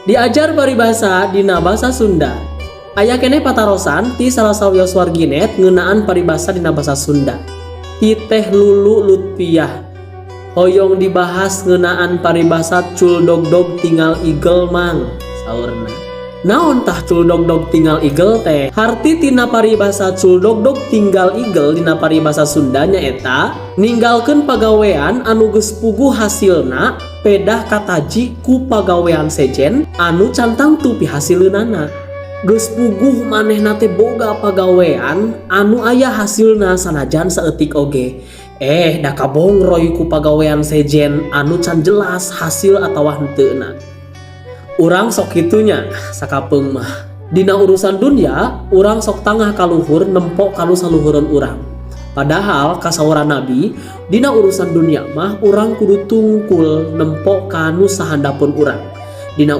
Diajar paribasa dina basa Sunda. Aya keneh patarosan ti salah sawios warginet ngeunaan paribasa dina basa Sunda. Ti Teh Lulu Lutfiah. Hoyong dibahas ngeunaan paribasa "cul dogdog tinggal igel", Mang, saurna. Naon tah "cul dogdog tinggal igel" teh? Harti tina paribasa "cul dogdog tinggal igel" dina paribasa Sunda nyaeta ninggalkeun pagawean anu geus puguh hasilna pedah kataji ku pagawean sejen anu can tangtu pihasileunana. Geus puguh manehna teh boga pagawean anu aya hasilna sanajan saeutik oge. Eh, da kabongroy ku pagawean sejen anu can jelas hasil atawa henteuna. Urang sok kitu nya sakapeung mah. Dina urusan dunya, urang sok tangah kaluhur nempo ka nu saluhureun urang. Padahal kasauran Nabi, dina urusan dunya mah urang kudu tungkul nempo ka nu sahandapeun urang. Dina